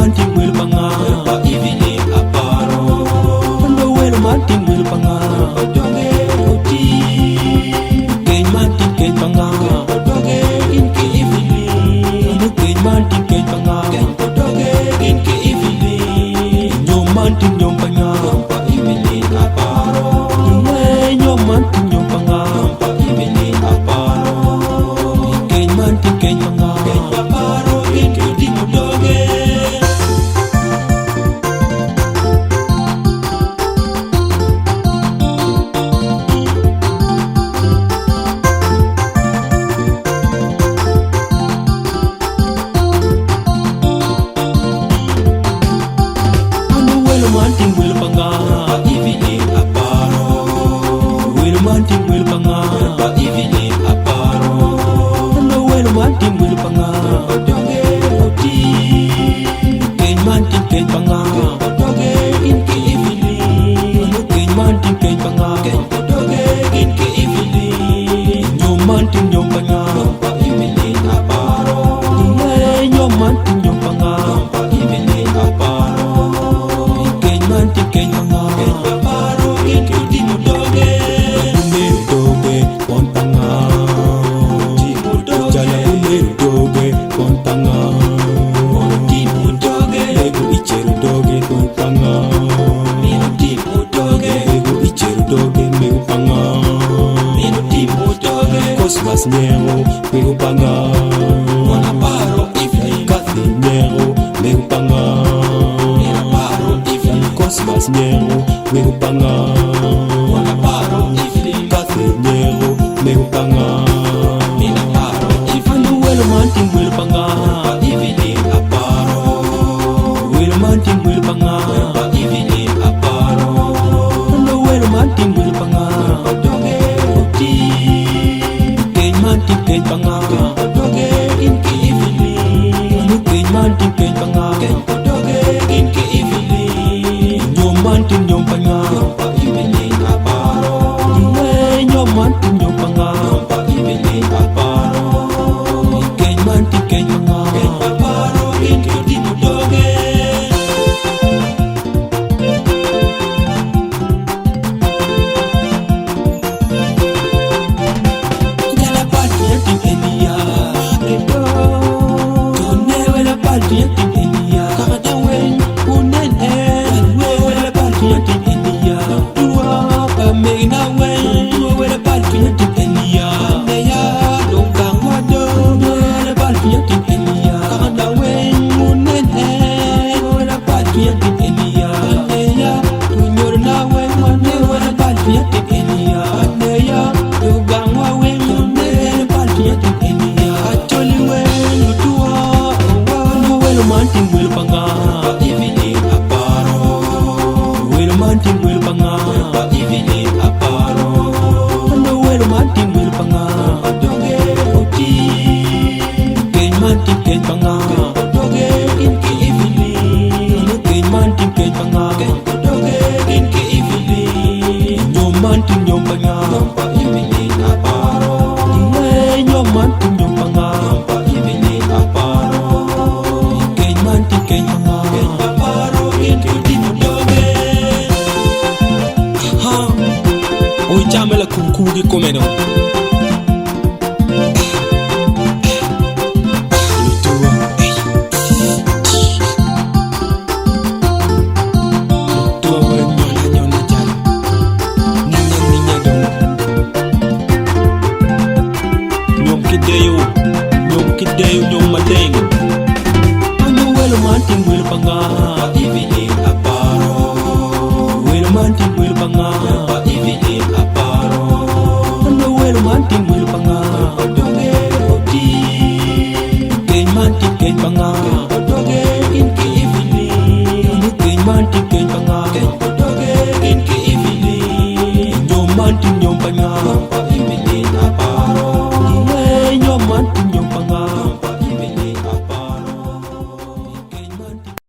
man tin wel pa nga Pa Evelyn aparo Ano welo man tin wel pa nga Pa doge oti Keny man tin keny pa nga Pa doge in ki Evelyn Ano keny man tin keny pa nga Keny pa doge in ki Evelyn Nyom man tin nyom pa nga Pa Evelyn aparo Nyom man tin nyom pa nga Pa Evelyn aparo Keny man tin keny pa nga Keny pa paro in ki otingo doge. Ano welo man tin welo pa nga Pa Evelyn aparo Welo man tin welo pa nga Pa Evelyn aparo Ano welo man tin welo pa nga Pa doge oti Keny man tin keny pa nga Pa doge in ki Evelyn Ano keny man tin keny pa nga Keny pa doge in ki Evelyn Nyom man tin nyom pa nga Pa Evelyn aparo Nyom man tin nyom pa nga Pa Evelyn aparo Keny man tin keny pa nga Keny pa paro in ki otingo doge Bunero doge kon pa nga Jala bunero doge kon pa nga Ego ichero doge kon pa nga Ego ichero doge mego pa nga Cosmas nyero mego pa nga Kathy nyero mego pa nga Cosmas nyero mego pa nga Kathy nyero mego pa nga Ano welo man tin welo pa nga Pa Evelyn aparo Welo man tin welo pa nga Pa Evelyn aparo Ano welo man tin welo pa nga Pa doge oti Keny man tin keny pa nga Pa doge in ki Evelyn Ano keny man tin keny pa nga Keny pa doge in ki Evelyn Nyom man tin nyom pa nga Pa Evelyn aparo Nyom man tin nyom pa nga Pa Evelyn aparo Keny man tin keny pa nga Keny pa paro in ki otingo doge. Jala paltu yatin enia Tone wela paltu yatin enia Kakada wen unen en Wela paltu yatin enia Dua pa megna wen Dua wela paltu yatin enia Neya dongkang wado Wela paltu yatin enia Kakada wen unen en Wela paltu yatin enia Neya tunyor na wen Wela paltu yatin enia Neya dugang wa wen Wela paltu yatin enia Acholi wen lutua Welo welo man tin welo pa nga Pa Evelyn aparo Welo man tin welo pa nga Pa Evelyn aparo Ano welo man tin welo pa nga Pa doge oti Keny man tin keny pa nga Pa doge in ki Evelyn Ano keny man tin keny pa nga Keny pa doge in ki Evelyn Nyom man tin nyom pa nga Pa Evelyn aparo Nyom man tin nyom pa nga Pa Evelyn aparo Keny man tin keny pa nga Keny pa paro in ki otingo doge. Ha! Oi jamela kumkugi komeno. Lutua. Lutua we nyona nyona jala. Ninya ninya dong. Nyom kideyo. Nyom kideyo nyom madeng. Ano welo man tin welo pa nga Pa Evelyn aparo Welo man tin welo pa nga Pa Evelyn aparo Ano welo man tin welo pa nga Pa doge oti Keny man tin keny pa nga Pa doge in ki Evelyn Ano keny man tin keny pa nga Keny pa doge in ki Evelyn Nyom man tin